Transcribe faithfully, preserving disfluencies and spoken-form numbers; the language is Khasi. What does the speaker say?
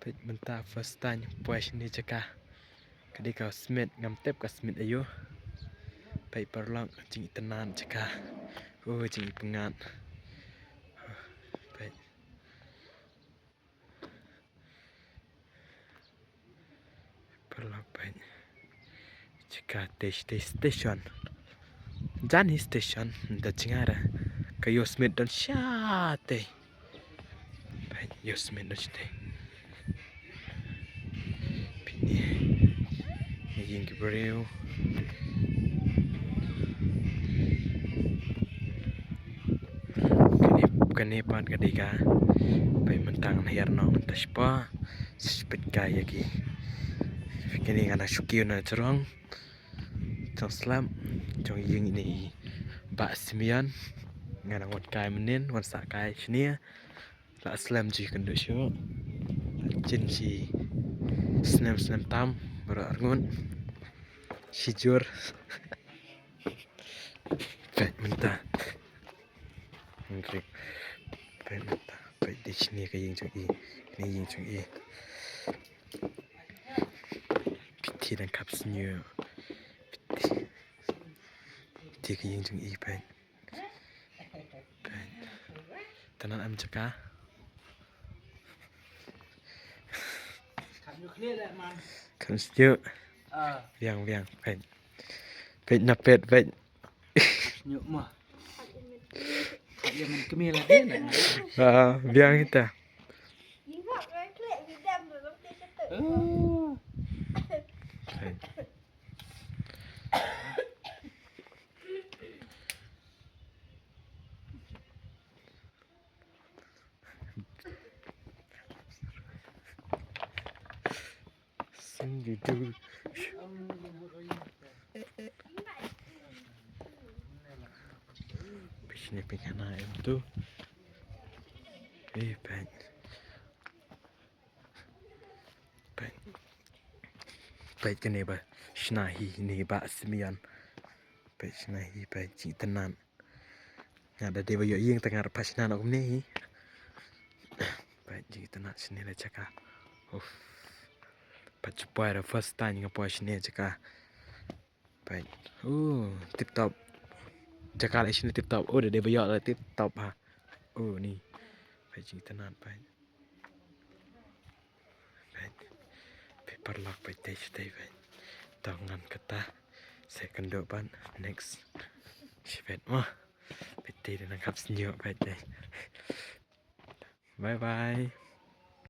Peit mynta first time poi shane jaka. Ka dei ka Smit, ngam tip ka Smit aïu. Peit paralok, jingitynnad jaka. Oh, jingipyngngad. Peit. Paralok peit. Jaka te station. Jan hi station da jingara. Ka ïoh Smit don shatei. Peit, ïoh Smit don shatei. Peit ne. Ïing ki briew. Kane, kane pat ka dei ka. Peit mynta ngan hiar noh mynta shipor. Shu peit ka ïa ki. Kane ngan shu kiew na jrong. Jong slap jong ïing ine i Bah Simeon. Ngan nang wan kai mynnin, wan sah kai shane. La slem ji kynduh shuh. Jin shi snem snem tam baroh arngut. Shi jur. Peit mynta. Ngrik. Peit mynta. Peit dei shane ka ïing jong i. Kane ïing jong i. Peit dang khap sniew. Peit dei ka ïing jong i peit. Peit. Tang em jaka. Kham sniew. Biang biang peit. Peit na peit peit. Sniew ma. Kham ïa man kmie la dei na. Ah, biang kita. Peit. Sing di du. Peit shane peit hana em tu. Eh, peit. Peit. Peit kane ba shna hi ne Bah Simeon. Peit shna hi peit, jingitynnad. Nga da dei ba ïoh ïing te nga pat shna noh kumne hi. Peit jingitynnad shane la jaka. Uff. Pat shu poi da first time nga poi shane jaka. Peit. Uh, tip top. Jaka la shane tip top. Oh, da dei ba ïoh la tip top ha. Oh, ni. Peit jingitynnad peit. Peit. Peit paralok peit te shatei peit. To ngan kata. Sa kynduh pat next. Shi peit mo. Peit te nang khap sniew peit te. Bye bye.